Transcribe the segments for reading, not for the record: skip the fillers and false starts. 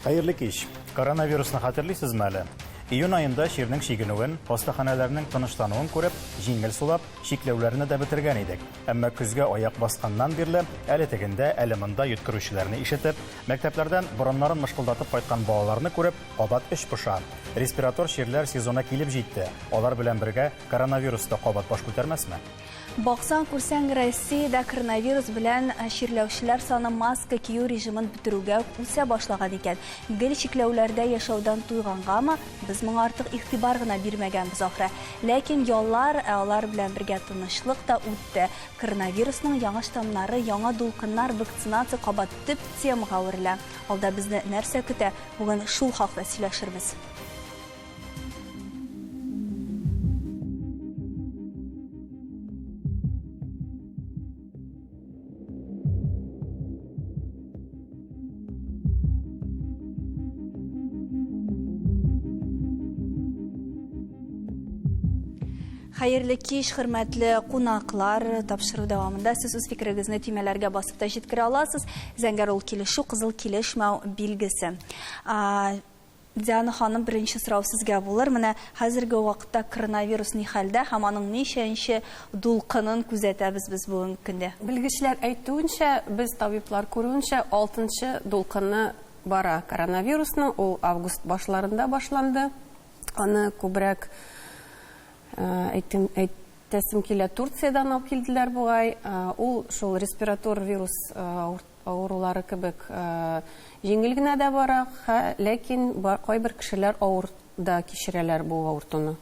Хәерле кич. Коронавирусны хәтерлисезме әле? Июнь аенда чирнең чигенүен, хастаханәләрнең тынычлануын күреп, җиңел сулап, чикләүләрне дә бетергән идек. Әмма көзгә аяк басканнан бирле әле тегендә, әле монда йөткерүчеләрне ишетеп, мәктәпләрдән борыннарын мышкылдатып кайткан балаларны күреп, кабат эч поша. Респиратор чирләр сезоны килеп җитте. Алар белән бергә коронавирус та кабат баш күтәрмәсме? Баксаң, күрсәң, Россиядә коронавирус белән чирләүчеләр саны маска кию режимын бетерүгә үк үсә башлаган икән. Гел чикләүләрдә яшәүдән туйгангамы, без моңа артык игътибар гына бирмәгәнбез ахры. Ләкин яллар, ә алар белән бергә тынычлык та үтте. Коронавирусның яңа штаммнары, яңа дулкыннар, вакцинация кабат төп темага әверелә. Алда безне нәрсә көтә, бүген шул хакта сөйләшербез. Хәерле кич, хөрмәтле кунаклар. Тапшыру дәвамында сез үз фикерегезне төймәләргә басып та җиткерә аласыз. Зәңгәр ул килешү, кызыл килешмәү билгесе. Диана ханым, беренче сорау сезгә булыр. Менә хәзерге вакытта коронавирус ни хәлдә һәм аның ничәнче дулкынын күзәтәбез без бүгенге көндә? Белгечләр әйтүенчә, без табиблар күрүенчә, алтынчы дулкыны бара коронавирусның. Ул август башларында башланды. Аны күбрәк, әйтем, әйтәсем килә, Турциядән алып килделәр бугай. Ул шул респиратор вирус Авырулары кебек җиңел генә дә бара, ләкин кайбер кешеләр авыр да кичерәләр бу авыртуны.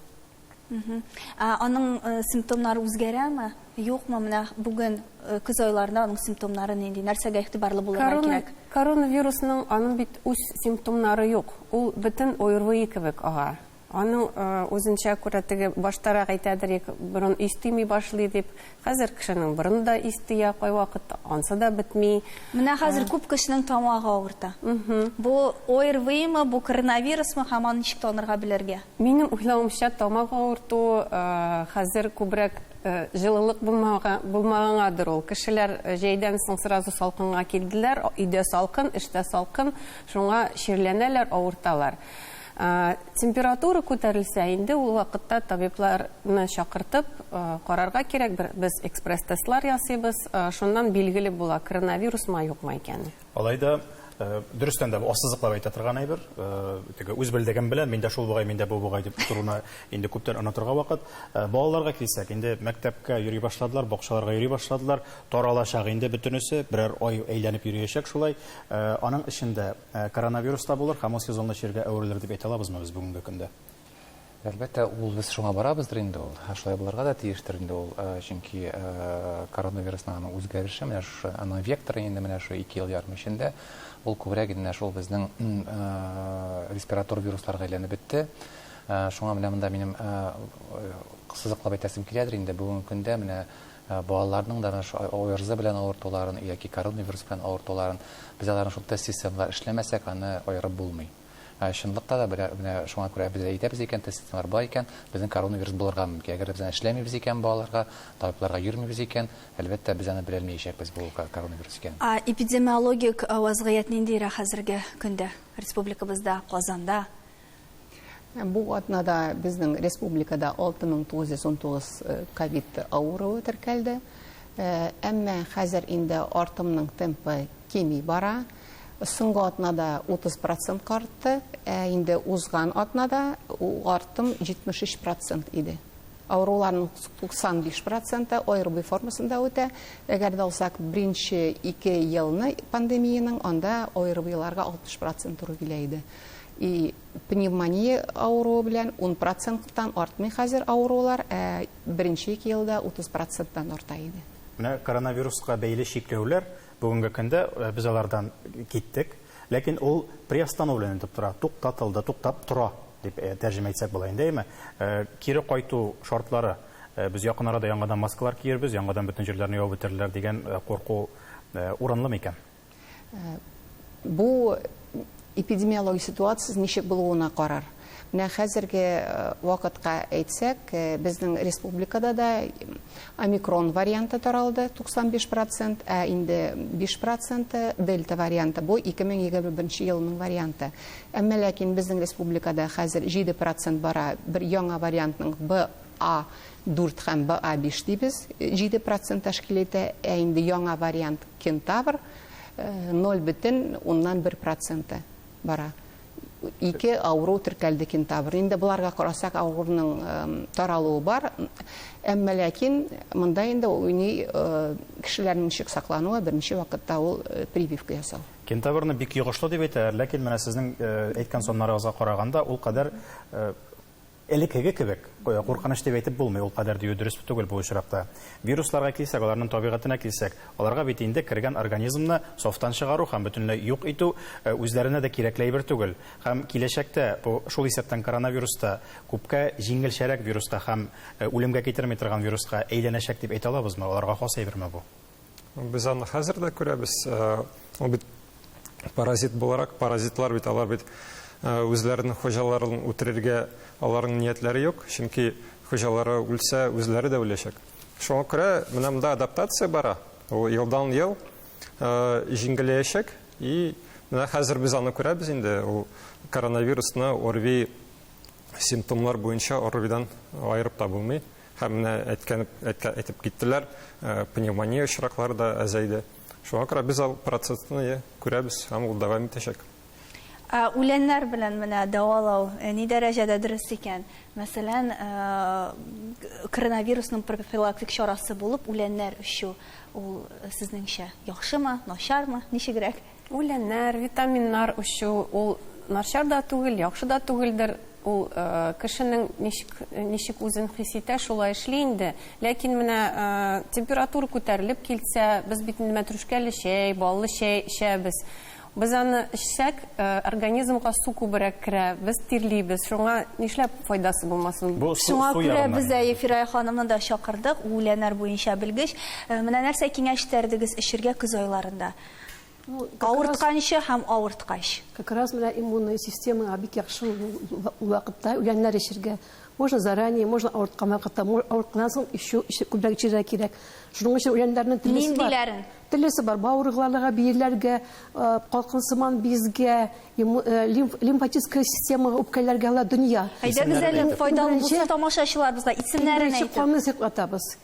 Ә аның симптомнары үзгәрәме, юкмы? Менә бүген көз айларында аның симптомнары нинди? Нәрсәгә игътибарлы булырга кирәк? Коронавирусның аның бит үз симптомнары юк. Ул бөтен ОРВИ кебек ага. Аның үзенчә күрә теге баштарак әйтәдер ик, борын ис тими башлый дип. Хәзер кешенең борыны да ис тия кайвакыт, ансы да бетми. Менә хәзер күп кешенең тамагы авырта. Бу ОРВИмы, бу коронавирусмы һәм аны ничек танырга белергә? Минем уйлавымча, тамак авырту хәзер күбрәк җылылык булмагангадыр ул. Кешеләр җәйдән соң сразу салкынга килделәр, өйдә салкын, эштә салкын, шуңа чирләнәләр, авырталар. Температура күтәрелсә, инде ул вакытта табибларны чакыртып, карарга кирәк. Без экспресс-тестлар ясыйбыз, шуннан билгеле була, коронавирусмы, юкмы икәне. Алай да, дөрестән дә, бу ассызыклап әйтә торган әйбер. Теге үз белдегем белән, миндә шул бугай, миндә бу бугай дип утыруны инде күптән онытырга вакыт. Балаларга килсәк, инде мәктәпкә йөри башладылар, бакчаларга йөри башладылар. Таралачак инде бөтенесе, берәр ай әйләнеп йөриячәк шулай. Аның эчендә Коронавирус та булыр һәм ул сезонлы чиргә әверелер дип әйтә алабызмы без бүгенге көндә? Әлбәттә, ул без шуңа барабыздыр инде ул. Шулай булырга да тиештер инде ул, чөнки коронавирусның аның үзгәреше, менә шушы аның векторы инде менә шушы 2 ел ярым эчендә ул күбрәк инде менә шул безнең респиратор вирусларга әйләнеп бетте. Шуңа менә монда минем сызыклап әйтәсем киләдер инде, бүгенге көндә менә Балаларның да менә шул ОРЗ белән авыртуларын яки коронавирус белән авыртуларын, без аларны шул тест системалар эшләмәсәк, аны аерып булмый. Чынлыкта да менә, менә шуңа күрә без әйтәбез икән, тест системалар бар икән, безнең коронавирус булырга мөмкин. Әгәр без аны эшләмибез икән балаларга, табибларга йөрмибез икән, әлбәттә, без аны беләлмәячәкбез бу коронавирус икәнен. Ә эпидемиологик вазгыять ниндирәк хәзерге көндә республикабызда, Казанда? Бу атнада безнең республикада 6919 ковид авыруы теркәлде. Әмма хәзер инде артымның темпы кими бара. Соңгы атнада 30 процентка артты, ә инде узган атнада ул артым 73 процент иде. Авыруларның 95 проценты ОРВИ формасында үтә. Әгәр дә алсак, беренче ике елны пандемиянең, анда ОРВИларга 60 процент туры килә иде. И пневмония авыруы белән 10 проценттан артмый хәзер авырулар, ә беренче ике елда 30 проценттан арта иде. Менә коронавируска бәйле чикләүләр бүгенге көндә без алардан киттек, ләкин ул приостановлен итеп тора, туктатылды, туктап тора дип тәрҗемә итсәк була инде, әйеме? Кире кайту шартлары, без якын арада яңадан маскалар киербез, яңадан бөтен җирләрне ябып бетерерләр дигән курку урынлы микән? Бу эпидемиологик ситуация ничек булуына карар. Менә хәзерге вакытка әйтсәк, безнең республикада да омикрон варианты таралды, 95 процент, ә инде 5 проценты дельта варианты, бу 2021 елның варианты. Әмма ләкин безнең республикада хәзер 7 процент бара бер яңа вариантның БА4 һәм БА5 дибез, 7 процент тәшкил итә, ә инде яңа вариант кентавр 0,1 проценты бара. Ике авыру теркәлде кентавр. Инде боларга карасак, авыруның таралуы бар. Әмма ләкин монда инде уйный кешеләрнең ничек саклануы, беренче вакытта ул прививка ясау. Кентаврны бик йогышлы дип әйтәләр, ләкин менә сезнең әйткән саннарыгызга караганда, ул кадәр элеккеге кебек куркыныч дип әйтеп булмый, ул кадәр дию дөрес түгел бу очракта. Вирусларга килсәк, аларның табигатенә килсәк, аларга бит инде кергән организмны сафтан чыгару һәм бөтенләй юк итү үзләренә дә кирәкле әйбер түгел. Һәм киләчәктә бу шул исәптән коронавируста күпкә җиңелчәрәк вируска һәм үлемгә китерми торган вируска әйләнәчәк дип әйтә алабызмы? Аларга хас әйберме бу? Без аны хәзер дә күрәбез. Ул бит паразит буларак, паразитлар бит алар бит үзләренең хуҗаларын үтерергә аларның ниятләре юк, чөнки хуҗалары үлсә, үзләре дә үләчәк. Шуңа күрә менә монда адаптация бара. Ул елдан-ел җиңеләячәк. И менә хәзер без аны күрәбез инде, ул коронавирусны ОРВИ симптомнар буенча ОРВИдан аерып та булмый. Һәм менә әйтеп киттеләр, пневмония очраклары да әзәйде. Шуңа күрә без ул процессны күрәбез һәм ул дәвам итәчәк. Үләннәр белән менә дәвалау ни дәрәҗәдә дөрес икән? Мәсәлән, коронавирусның профилактик чарасы булып үләннәр эчү, ул сезнеңчә яхшымы, начармы, ничегрәк? Үләннәр, витаминнар эчү ул начар да түгел, яхшы да түгелдер. Ул кешенең ничек үзен хис итә, шулай эшли инде. Ләкин менә температура күтәрелеп килсә, без бит инде мәтрүшкәле чәй, баллы чәй эчәбез. Без аны эчсәк, организмга су күбрәк керә, без тирлибез. Шуңа нишләп файдасы булмасын? Бу су, Шуңа су күрә ягыннан без инде. Фирая ханымны да чакырдык, үләннәр буенча белгеч. Менә нәрсә киңәш итәрдегез эчергә көз айларында? Авыртканчы һәм авырткач. Как раз менә иммунная система бик яхшы вакытта үләннәр эчергә. Можно заранее, можно авырткан вакытта, авыртканнан соң еще күбрәк эчергә кирәк. Шуның өчен үләннәрнең төрлесе бар. Ниндиләрен? Төрлесе бар. Бавырларга, бөерләргә, калкынсыман бизгә, лимфатическая система үпкәләргә ала дөнья. Әйдәгез әле файдалы булсын тамашачыларыбызга исемнәрен Беренче әйтеп. канны сыеклатабыз,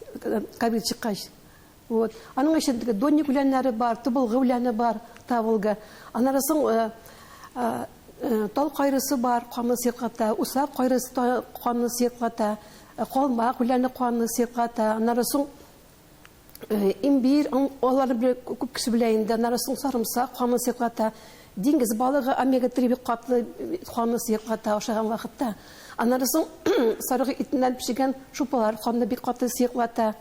ковид чыккач. Вот. Аның өчен теге донник үләннәре бар, тубылгы үләне бар, тавылгы. Аннары соң тал кайрысы бар, канны сыеклата, усак кайрысы канны сыеклата, калмак үләне канны сыеклата. Аннары соң имбирь, аларны күп кеше белә инде. Аннары соң сарымсак канны сыеклата. Диңгез балыгы омега-3 бик катлы канны сыеклата ашаган вакытта. Аннары соң сарык итеннән пешергән шулпалар канны бик каты сыеклата.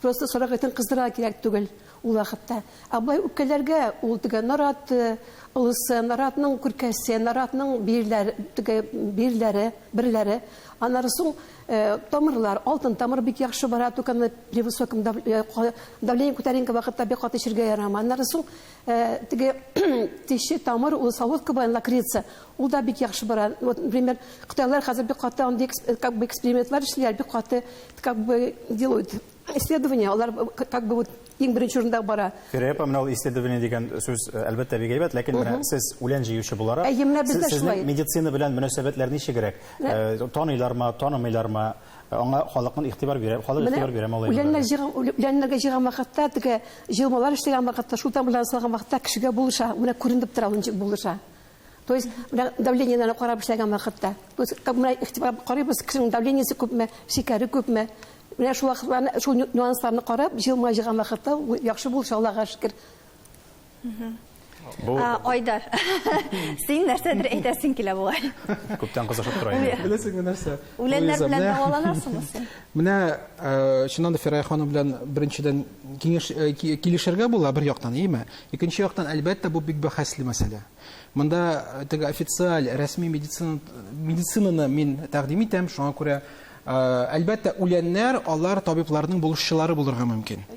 Просто сарык итен кыздыра кирәк түгел ул вакытта. Ә болай үпкәләргә ул теге нарат ылысы, наратның күркәсе, наратның бирләре, теге бирләре, берләре. Аннары соң тамырлар, алтын тамыр бик яхшы бара, туканы при высоком давлении күтәренке вакытта бик каты эчергә ярамый. Аннары соң теге теше тамыр, ул солодка белән лакрица, ул да бик яхшы бара. Вот, например, кытайлар хәзер бик каты андый как бы экспериментлар эшлиләр, бик каты как бы делают исследования, алар как бы вот иң беренче урында бара. Фирая апа, менә ул исследование дигән сүз, әлбәттә, бик әйбәт, ләкин менә сез үлән җыючы буларак, Әйе, менә бездә сезнең шулай. медицина белән мөнәсәбәтләр ничегрәк? Таныйлармы, танымыйлармы? Аңа халыкның игътибар бирә, халык Менә игътибар бирәме алай үләннәр буларак? җыйган, үләннәргә җыйган вакытта, теге җыелмалар эшләгән вакытта, шул там белән салган вакытта кешегә булыша, менә күренеп тора, ул ничек булыша. То есть, менә давлениеләрне карап эшләгән вакытта. То есть, как менә игътибар карыйбыз, кешенең давлениесе күпме, шикәре күпме. Менә шул вакытларны, шул нюансларны карап, җыелма җыйган вакытта ул яхшы булыша, Аллага шөкер. Бу Айдар, син нәрсәдер әйтәсең килә бугай. Күптән кызышып тора инде. Беләсеңме нәрсә? Үләннәр Луиза, белән менә дәваланасыңмы син? Менә чыннан да Фирая ханым белән беренчедән килешергә була бер яктан, әйеме? Икенче яктан, әлбәттә, бу бик бәхәсле мәсьәлә. Монда теге официаль, рәсми медицинаны мин тәкъдим итәм, шуңа күрә, әлбәттә, үләннәр алар табибларның булышчылары булырга мөмкин.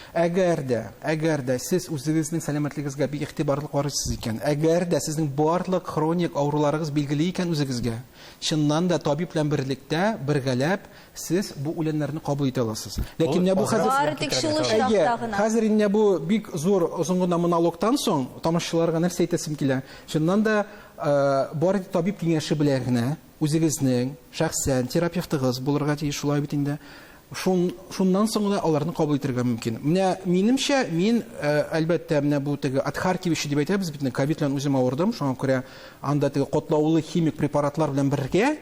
Әгәр дә, әгәр дә сез үзегезнең сәламәтлегегезгә бик игътибарлы карыйсыз икән, әгәр дә сезнең барлык хроник авыруларыгыз билгеле икән үзегезгә, чыннан да табиб белән берлектә, бергәләп сез бу үләннәрне кабул итә аласыз. Ләкин менә бу хәзер Бары тик шул очракта гына. Хәзер инде бу бик зур озын гына монологтан соң тамашачыларга нәрсә әйтәсем килә? Чыннан да бары тик табиб киңәше белән генә үзегезнең шәхсән терапевтыгыз булырга тиеш, шулай бит инде. Шун, шуннан соң гына аларны кабул итәргә мөмкин. Менә минемчә, мин, әлбәттә, менә бу теге отхаркивающий дип әйтәбез бит, ковид белән үзем авырдым, шуңа күрә анда теге катлаулы химик препаратлар белән бергә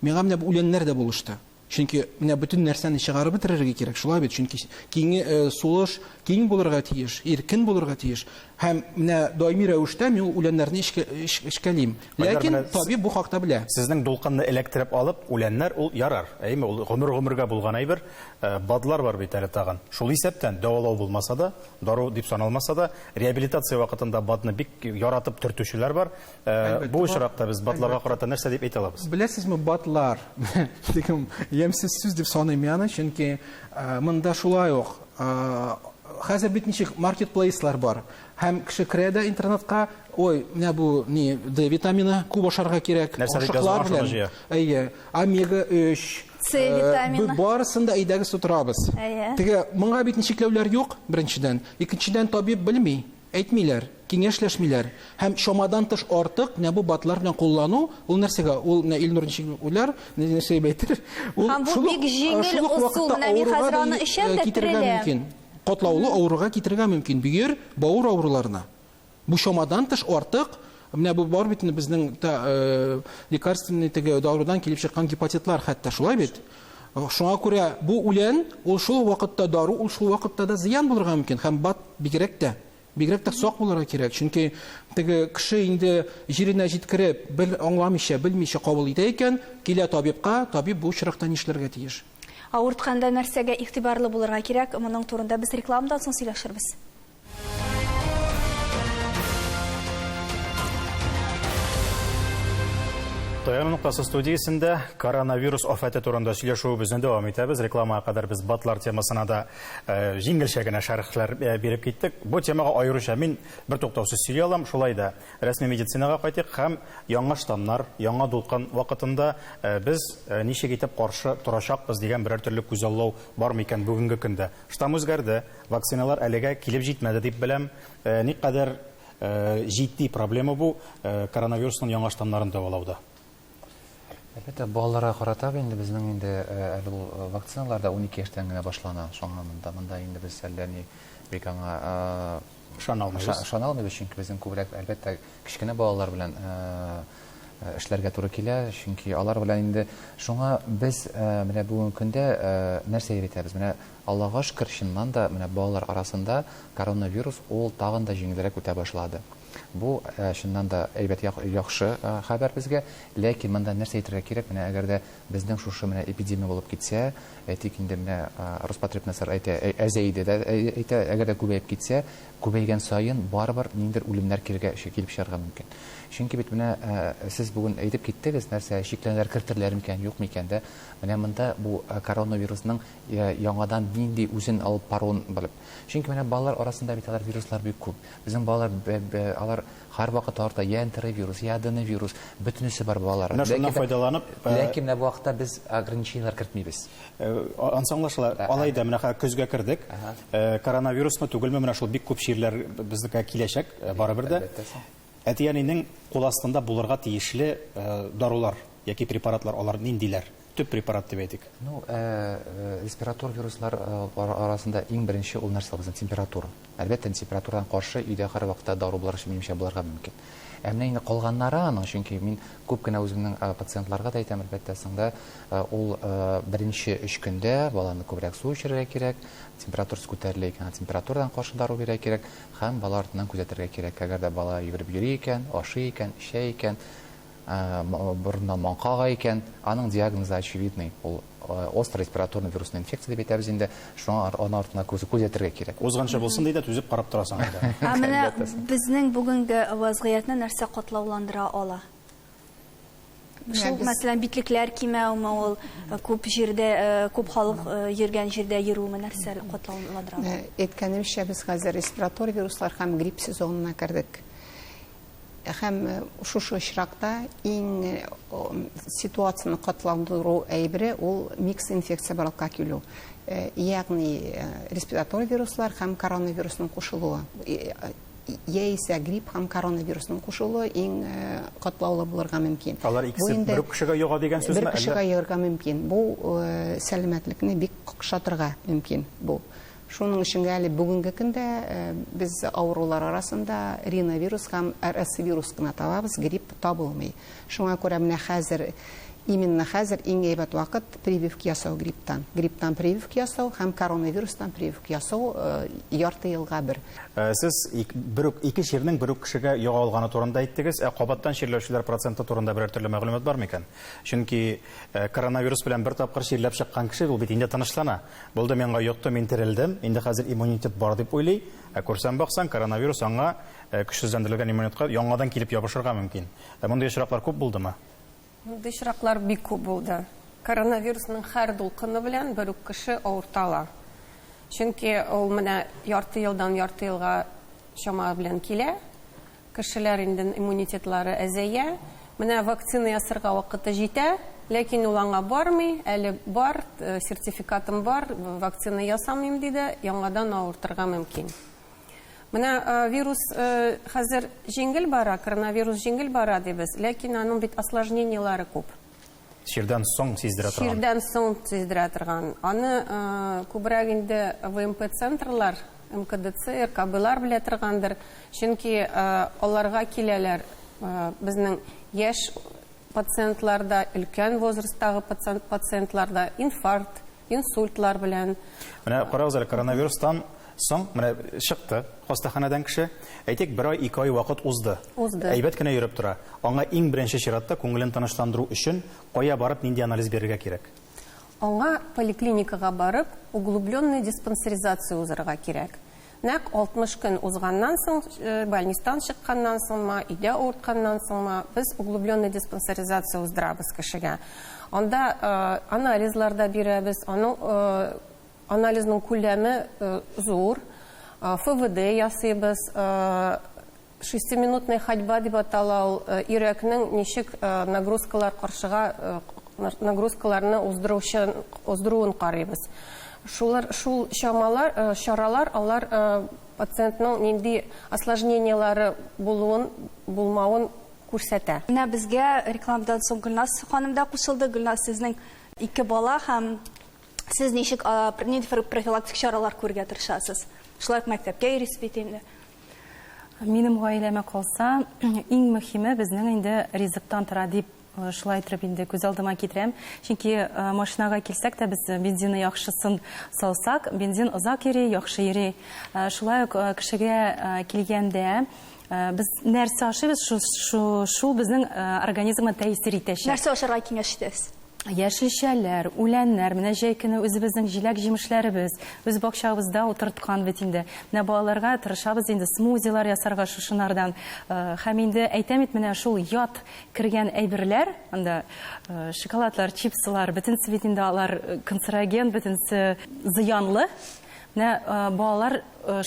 миңа менә бу үләннәр дә булышты. Чөнки менә бөтен нәрсәне чыгарып бетерергә кирәк, шулай бит? Чөнки киң сулыш киң булырга тиеш, иркен булырга тиеш. Һәм менә даими рәвештә мин ул үләннәрне эчкәлим. Ләкин табиб бу хакта белә. Сезнең дулкынны эләктереп алып, үләннәр ул ярар. Әйеме, ул гомер-гомергә булган әйбер. БАДлар бар бит әле тагын. Шул исәптән, дәвалау булмаса да, дару дип саналмаса да, реабилитация вакытында БАДны бик яратып төртүчеләр бар. Бу очракта без БАДларга карата нәрсә дип әйтә алабыз? Беләсезме, БАДлар, дигән ямьсез сүз дип саныйм мин аны, чөнки монда шулай ук хәзер бит ничек маркетплейслар бар. Һәм кеше керә дә интернетка, ой, менә бу ни, Д витамины күп ашарга кирәк, ашыклар белән. Әйе, омега 3, С витамины. Барысын да әйдәгез тутырабыз. Теге моңа бит чикләүләр юк, беренчедән. Икенчедән, табиб белми. Әйтмиләр, киңәшләшмиләр. Һәм чамадан тыш артык менә бу БАДлар белән куллану, ул нәрсәгә? Ул менә Илнур ничек уйлар, нәрсә дип әйтер? Ул Һәм бу бик җиңел ысул. Менә мин хәзер аны эчәм дә тереләм. Катлаулы авыруга китерергә мөмкин. Бөер, бавыр авыруларына. Бу чамадан тыш артык, менә бу бар бит инде безнең лекарственный теге дарудан килеп чыккан гепатитлар хәтта, шулай бит? Шуңа күрә бу үлән, ул шул вакытта дару, ул шул вакытта да зыян булырга мөмкин. Һәм БАД бигрәк тә, бигрәк тә сак булырга кирәк. Чөнки теге кеше инде җиренә җиткереп, бел, аңламыйча, белмичә кабул итә икән, килә табибка, табиб бу очракта нишләргә тиеш? Авыртканда нәрсәгә игътибарлы булырга кирәк? Моның турында без рекламадан соң сөйләшербез. Таяну ноктасы студиясендә коронавирус афәте турында сөйләшүебезне дәвам итәбез. Рекламага кадәр без БАДлар темасына да җиңелчә генә шәрехләр биреп киттек. Бу темага аеруча мин бер туктаусыз сөйли алам. Шулай да рәсми медицинага кайтыйк һәм яңа штаммнар, яңа дулкын вакытында без ничек итеп каршы торачакбыз дигән берәр төрле күзаллау бар микән бүгенге көндә? Штамм үзгәрде, Вакциналар әлегә килеп җитмәде дип беләм. Никадәр җитди проблема бу коронавирусның яңа штаммнарын дәвалауда? Әлбәттә, балаларга карата инде безнең инде әле ул вакциналар да 12 яшьтән генә башлана. Шуңа монда монда инде без әллә ни бик аңа ышана алмыйбыз. Ышана алмыйбыз, чөнки безнең күбрәк, әлбәттә, кечкенә балалар белән эшләргә туры килә, чөнки алар белән инде шуңа без менә бүгенге көндә нәрсә әйтәбез? Менә Аллага шөкер, чыннан да, менә балалар арасында коронавирус ул тагын да җиңелрәк үтә башлады. Бу, чыннан да, әйбәт, яхшы хәбәр безгә. Ләкин монда нәрсә әйтергә кирәк, менә әгәр дә безнең шушы менә эпидемия булып китсә, әйтик инде менә Роспотребнадзор әйтә, әзәйде дә әйтә, әгәр дә күбәеп китсә, күбәйгән саен барыбер ниндидер үлемнәр килергә, килеп чыгарга мөмкин. Чөнки бит менә сез бүген әйтеп киттегез, нәрсә, чикләнүләр кертерләр микән, юк микән дә. Менә монда бу коронавирусның яңадан нинди үзен алып баруын белеп. Чөнки менә балалар арасында бит алар вируслар бик күп. Безнең балалар алар һәрвакыт аларда я энтеровирус, я аденовирус, бөтенесе бар балалар. Менә шуннан файдаланып, ләкин менә бу вакытта без ограничениеләр кертмибез. Ансы аңлашыла. Алай да менә хәзер көзгә кердек. Коронавирусмы түгелме, менә шул бик күп чирләр безгә киләчәк барыбер дә. Әти-әнинең кул астында булырга тиешле дарулар яки препаратлар алар ниндиләр? Төп препарат дип әйтик. Ну, респиратор вируслар арасында иң беренче ул нәрсә безнең температура. Әлбәттә, температурадан каршы өйдә һәрвакытта дару булыр, минемчә, булырга мөмкин. Ә менә инде калганнары аның, чөнки мин күп кенә үземнең пациентларга да әйтәм, әлбәттә, соң да ул беренче өч көндә баланы күбрәк су эчерергә кирәк, температурасы күтәрелә икән, температурадан каршы дару бирергә кирәк һәм бала артыннан күзәтергә кирәк. Әгәр дә бала йөгереп йөри икән, ашый икән, эчә икән, борыннан маңка ага икән, аның диагнозы очевидный, ул острая респираторная вирусная инфекция дип әйтәбез инде, шуңа аны артына күзәтергә кирәк. Узганчы булсын ди дә түзеп карап торасың инде. Ә менә безнең бүгенге вазгыятьне нәрсә катлауландыра ала? Шул, мәсәлән, битлекләр кимәүме ул, күп җирдә, күп халык йөргән җирдә йөрүме, нәрсә катлауландыра? Әйткәнемчә, без хәзер респиратор вируслар һәм грипп сезонына кердек. Һәм шушы очракта иң ситуацияне катлауландыру әйбере ул микс инфекция барлыкка килү. Ягъни респиратор вируслар һәм коронавирусның кушылуы. Яисә грипп һәм коронавирусның кушылуы иң катлаулы булырга мөмкин. Алар икесе бер үк кешегә йога дигән сүзме? Бер кешегә йогарга мөмкин. Бу сәламәтлекне бик какшатырга мөмкин бу. Шуның өчен әле бүгенге көндә без авырулар арасында риновирус һәм РС вирус кына табабыз, грипп табылмый. Шуңа күрә менә хәзер, именно хәзер иң әйбәт вакыт прививка ясау грипптан. Грипптан прививка ясау һәм коронавирустан прививка ясау ярты елга бер. Сез бер үк ике чирнең бер үк кешегә йога алганы турында әйттегез, ә кабаттан чирләүчеләр проценты турында берәр төрле мәгълүмат бар микән? Чөнки коронавирус белән бер тапкыр чирләп чыккан кеше ул бит инде тынычлана. Булды, миңа йокты, мин терелдем, инде хәзер иммунитет бар дип уйлый. Ә күрсәң баксаң, коронавирус аңа көчсезләндерелгән иммунитетка яңадан килеп ябышырга мөмкин. Ә мондый очраклар күп булдымы? Мондый очраклар бик күп булды. Коронавирусның һәр дулкыны белән бер үк кеше авырта ала. Чөнки ул менә ярты елдан ярты елга чама белән килә. Кешеләр инде иммунитетлары әзәя. Менә вакцина ясарга вакыты җитә, ләкин ул аңа бармый, әле бар, сертификатым бар, вакцина ясамыйм ди дә, яңадан авыртырга мөмкин. Менә вирус хәзер җиңел бара, коронавирус җиңел бара дибез, ләкин аның бит осложнениеләре күп. Чирдән соң сиздерә торган. Чирдән соң сиздерә торган. Аны күбрәк инде ВМП центрлар, МКДЦ, РКБлар белә торгандыр. Чөнки аларга киләләр безнең яшь пациентлар да, өлкән возрасттагы пациентлар да, инфаркт, инсультлар белән. Менә карагыз әле, коронавирустан соң менә чыкты хастаханәдән кеше. Әйтик, бер ай, ике ай вакыт узды. Узды. Әйбәт кенә йөреп тора. Аңа иң беренче чиратта күңелен тынычландыру өчен кая барып, нинди анализ бирергә кирәк? Аңа поликлиникага барып, углубленный диспансеризация узырга кирәк. Нәкъ 60 көн узганнан соң, больнистан чыкканнан соңмы, өйдә авыртканнан соңмы, без углубленный диспансеризация уздырабыз кешегә. Анда анализлар да бирәбез, аның анализның күләме зур. ФВД ясыйбыз, шестиминутная ходьба дип атала ул, йөрәкнең ничек нагрузкалар каршыга нагрузкаларны уздыручы уздыруын карыйбыз. Шулар шул чамалар, чаралар алар пациентның нинди осложнениелары булуын, булмавын күрсәтә. Менә безгә рекламадан соң Гөлназ ханым да кушылды. Гөлназ, сезнең ике бала һәм сез ничек нинди профилактик чаралар күрергә тырышасыз? Шулай ук мәктәпкә йөрисез бит инде. Минем гаиләмә калса, иң мөһиме безнең инде ризыктан тора дип шулай итеп инде күз алдыма китерәм. Чөнки машинага килсәк тә без бензинны яхшысын салсак, бензин озак йөри, яхшы йөри. Шулай ук кешегә килгәндә без нәрсә ашыйбыз, шул безнең организмга тәэсир итәчәк. Нәрсә ашарга киңәш итәсез? Яшелчәләр, үләннәр, менә җәй көне үзебезнең җиләк-җимешләребез, үз бакчабызда утырткан бит инде. Менә балаларга тырышабыз инде смузилар ясарга шушынардан. Һәм инде әйтәм бит, менә шул ят кергән әйберләр, анда шоколадлар, чипсылар, бөтенесе бит инде алар канцероген, бөтенесе зыянлы. Менә балалар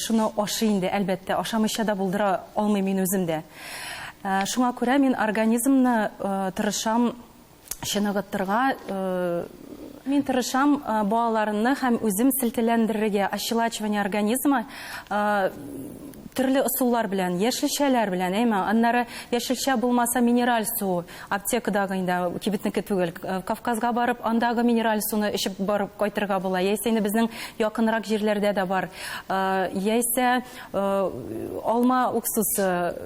шуны ашый инде, әлбәттә, ашамыйча да булдыра алмыйм мин үзем дә. Шуңа күрә мин организмны тырышам чыныгытырга. Мин тырышам балаларымны һәм үзем селтеләндерергә, ощелачивание организма төрле ысуллар белән, яшелчәләр белән, әйме, аннары яшелчә булмаса минераль су, аптекадагы инде, кибетнеке түгел, Кавказга барып, андагы минераль суны эчеп барып кайтырга була, яисә инде безнең якынрак җирләрдә дә бар, яисә алма уксусы,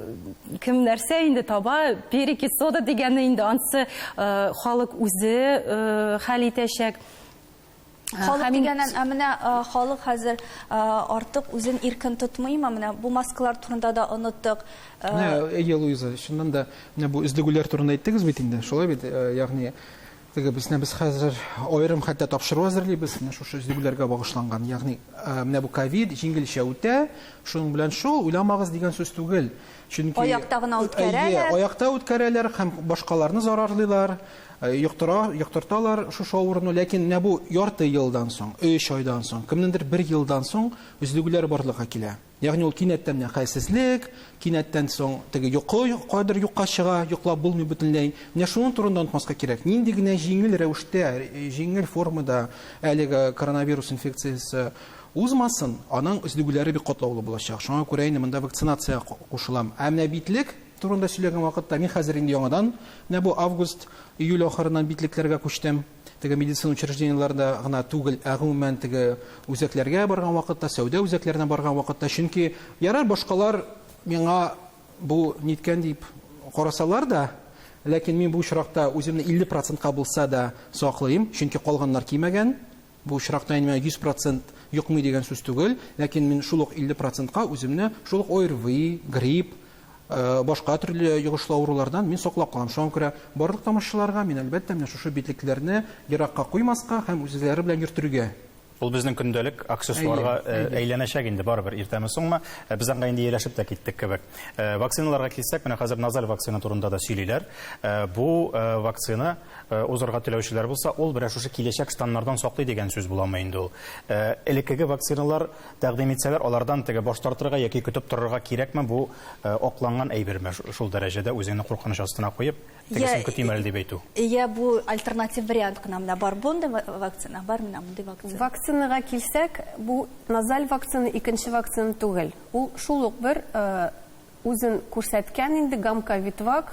кем нәрсә инде таба, перекись сода дигәне инде ансы халык үзе хәл итәчәк. Халык дигәннән, ә менә халык хәзер артык үзен иркен тотмыймы? Менә бу маскалар турында да оныттык. Менә, әйе, Луиза, чыннан да, менә бу өзлегүләр турында әйттегез бит инде, шулай бит, ягъни. Теге без без хәзер аерым хәтта тапшыру әзерлибез, менә шушы өзлегүләргә багышланган. Ягъни менә бу ковид җиңелчә үтә, шуның белән шул уйламагыз дигән сүз түгел. Чөнки аякта гына үткәрәләр. Аякта үткәрәләр һәм башкаларны зарарлыйлар, йоктыра, йоктырталар шушы авыруны. Ләкин менә бу ярты елдан соң, 3 айдан соң, кемнеңдер бер елдан соң өзлегүләр барлыкка килә. Ягъни ул кинәттән менә хәлсезлек, кинәттән соң теге йокы кайдыр юкка чыга, йоклап булмый бөтенләй. Менә шуның турында онытмаска кирәк. Нинди генә җиңел рәвештә, җиңел формада әлеге коронавирус инфекциясе узмасын, аның өзлегүләре бик катлаулы булачак. Шуңа күрә инде монда вакцинация кушылам. Ә менә битлек турында сөйләгән вакытта мин хәзер инде яңадан менә бу август, июль ахырыннан битлекләргә күчтем. Теге медицина учреждениеләрендә гына түгел, ә гомумән теге үзәкләргә барган вакытта, сәүдә үзәкләренә барган вакытта, чөнки ярар башкалар миңа бу ниткән дип карасалар да, ләкин мин бу очракта үземне 50 процентка булса да саклыйм, чөнки калганнар кимәгән. Бу очракта инде миңа 100 процент йокмый дигән сүз түгел, ләкин мин шул ук 50 процентка үземне шул ук ОРВИ, грипп, башка төрле йогышлы авырулардан мин саклап калам. Шуңа күрә барлык тамашачыларга мин, әлбәттә, менә шушы битлекләрне еракка куймаска һәм үзләре белән йөртергә. Ул безнең көндәлек аксессуарга әйләнәчәк инде барыбер, иртәме-соңмы. Без аңа инде ияләшеп тә киттек кебек. Вакциналарга килсәк, менә хәзер назаль вакцина турында да сөйлиләр. Бу вакцина узарга теләүчеләр булса, ул берәр шушы киләчәк штаммнардан саклый дигән сүз буламы инде ул? Элеккеге вакциналар тәкъдим итсәләр, алардан теге баш тартырга яки көтеп торырга кирәкме, бу акланган әйберме? Шул дәрәҗәдә үзеңне куркыныч астына куеп, тегесен көтим әле дип әйтү. Йә бу альтернатив вариант кына, менә бар мондый вакцина, бар менә мондый вакцина. Вакцинага килсәк, бу назаль вакцина икенче вакцина түгел. Ул шул ук бер үзен күрсәткән инде Гамковидвак,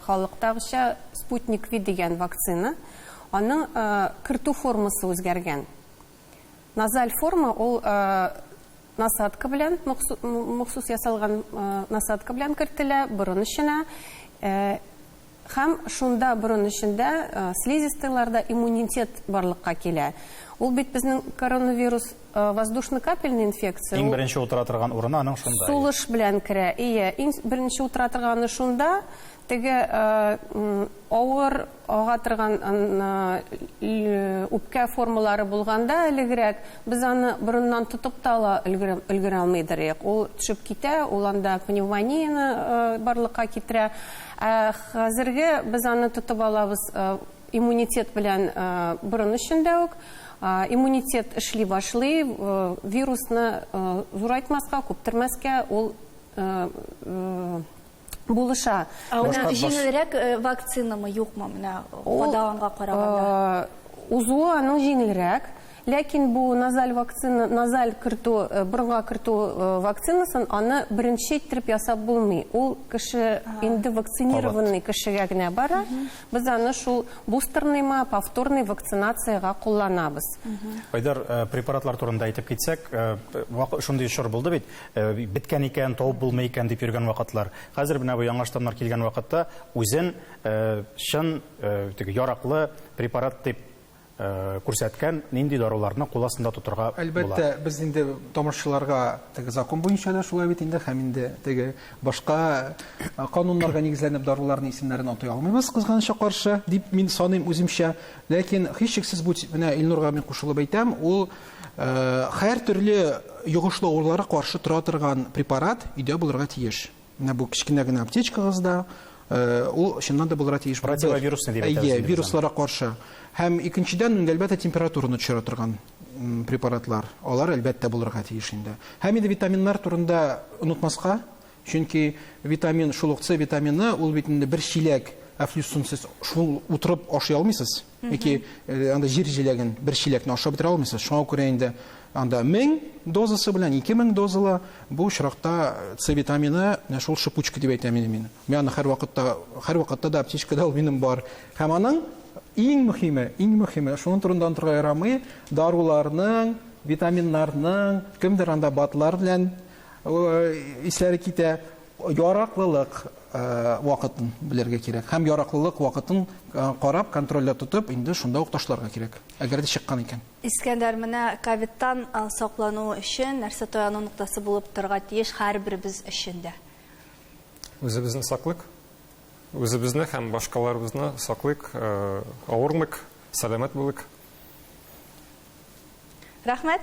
халыктагыча Спутник Ви дигән вакцина. Аның кертү формасы үзгәргән. Назаль форма ул насадка белән, махсус ясалган насадка белән кертелә борын эченә. Һәм шунда борын эчендә слизистыйларда иммунитет барлыкка килә. Ул бит безнең коронавирус воздушно-капельная инфекция. Иң беренче утыра торган урыны аның шунда. Сулыш белән керә. Ие, иң беренче утыра торганы шунда. Теге авыр ага торган үпкә формалары булганда элегрәк без аны борыннан тотып та ала өлгерә алмыйдыр идек. Ул төшеп китә, ул анда пневмонияне барлыкка китерә. Ә хәзерге без аны тотып алабыз иммунитет белән борын эчендә үк. Иммунитет эшли башлый, вирусны зурайтмаска, күптермәскә ул булыша. Ә ул җиңелрәк вакцинамы, юкмы, менә кадаганга караганда? Узуы аның җиңелрәк, ләкин бу назаль вакцина, назаль кертү, борынга кертү вакцинасын аны беренче иттереп ясап булмый. Ул кеше инде вакцинированный кешегә генә бара. Без аны шул бустерныймы, повторный вакцинациягә кулланабыз. Айдар, препаратлар турында әйтеп китсәк, шундый чор булды бит, беткән икән, табып булмый икән дип йөргән вакытлар. Хәзер менә бу яңа штаммнар килгән вакытта үзен чын теге яраклы препарат дип күрсәткән нинди даруларны кул астында тотырга була? Әлбәттә, без инде тамашачыларга теге закон буенча да шулай бит инде, һәм инде теге башка кануннарга нигезләнеп даруларның исемнәрен атый алмыйбыз, кызганычка каршы, дип мин саныйм үземчә. Ләкин һичшиксез бу, менә Илнурга мин кушылып әйтәм, ул һәр төрле йогышлы авыруларга каршы тора торган препарат өйдә булырга тиеш. Менә бу кечкенә генә аптечкагызда ул чыннан да булырга тиеш. Противовирусный дип әйтәбез. Әйе, вирусларга каршы. Һәм икенчедән, инде әлбәттә, температураны төшерә торган препаратлар. Алар әлбәттә булырга тиеш инде. Һәм инде витаминнар турында онытмаска, чөнки витамин, шул ук С витамины, ул бит инде бер чиләк әфлисун сез шул утырып ашый алмыйсыз. Яки анда җир җиләген бер чиләкне ашап бетерә алмыйсыз. Шуңа күрә инде анда 1000 дозасы белән 2000 дозалы бу очракта С витамины менә шул шипучка дип әйтәм инде мин. Мин аны һәрвакытта, һәрвакытта да аптечкада ул минем бар. Һәм аның иң мөһиме, иң мөһиме, шуның турында онытырга ярамый, даруларның, витаминнарның, кемдер анда БАДлар белән исләре китә, яраклылык вакытын белергә кирәк. Һәм яраклылык вакытын карап, контрольдә тотып, инде шунда ук ташларга кирәк, әгәр дә чыккан икән. Искәндәр, менә ковидтан саклану өчен нәрсә таяну ноктасы булып торырга тиеш һәрберебез өчен дә? Үзебезне саклыйк. Үзебезне һәм башкаларыбызны саклыйк, авырмыйк, сәламәт булыйк. Рәхмәт!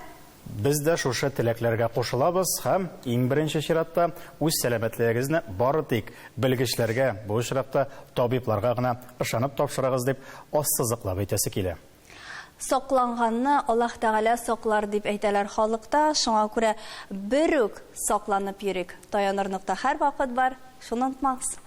Без дә шушы теләкләргә кушылабыз һәм, иң беренче чиратта, үз сәламәтлегегезне бары тик белгечләргә, бу очракта табибларга гына ышанып тапшырыгыз, дип ассызыклап әйтәсе килә. Сакланганны Аллаһ Тәгалә саклар, дип әйтәләр халыкта, шуңа күрә берүк сакланып йөрик. Таяныр нокта һәрвакыт бар, шуны онытмагыз.